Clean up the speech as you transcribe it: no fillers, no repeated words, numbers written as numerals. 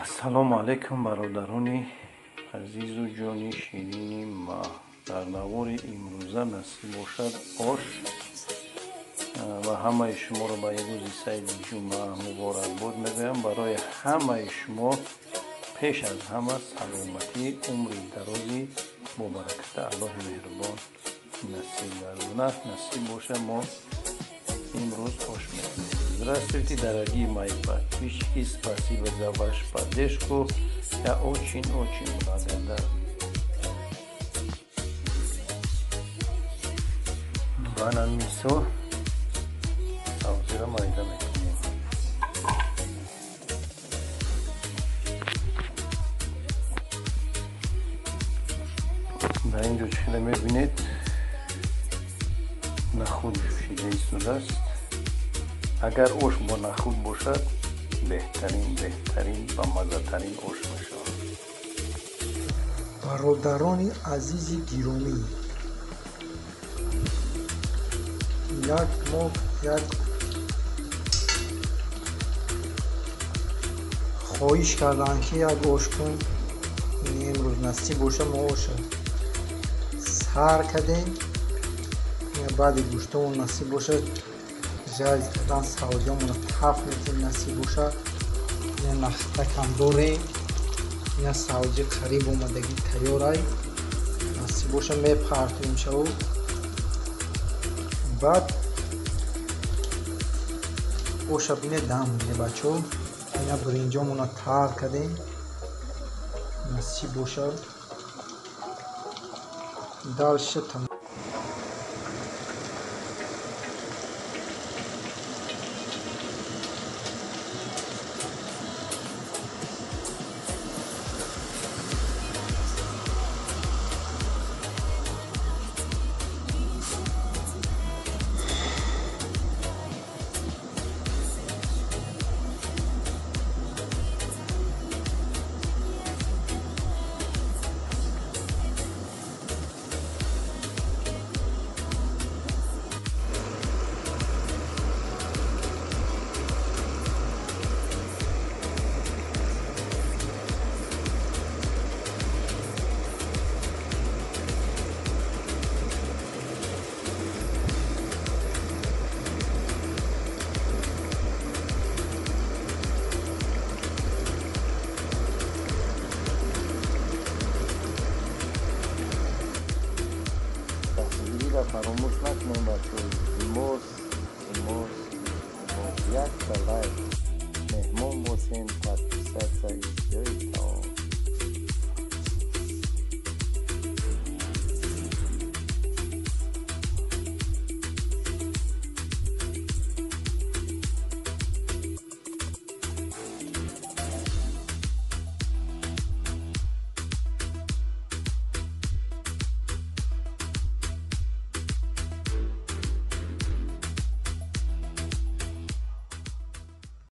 Ассалому алайкум, бародарони азизу ҷони ширини ма. Дар навори имрӯза насиб бошад ош ва ҳамаи шуморо ба рӯзи саиди ҷумъа муборакбод мегӯям. Барои ҳамаи шумо пеш аз ҳама саломатӣ, умри дарози бобараката Аллоҳи меҳрубон насиб гардонад. Насиб боша, мо имрӯз ош мекунем. Здравствуйте, дорогие мои подписчики, спасибо за вашу поддержку. Я очень-очень благодарна. Бана мисо сабзиро майда мекунем. Дар ин ҷо чӣ хеле мебинед, нахуд ҷӯшида истодааст. Агар ош бо нахуд бошад, беҳтарин, беҳтарин ва маззатарин ош мешавад. Бародарони азизи гиромӣ, як моҳ як хоҳиш карданд, ки як ош кун. Имрӯз насиб боша, мо оша сар кардем. Баъди гӯштомон насиб бошад, жарить кардан савзиёмонро таф метем, насиб бошад. Ина нахтакам дорем, ина савзӣ қариб омадагӣ тайёрай, насиб боша мепартоем шаву. Баъд оша бине дам бине, бачаҳо. Ина биринҷомонро тар кардем, насиб бошад дальше. Фаромӯш накунем, бачаҳо, илтимос, илтимос, илтимос, якта лайк, меҳмон бошем, подписаться и всё, и тамом.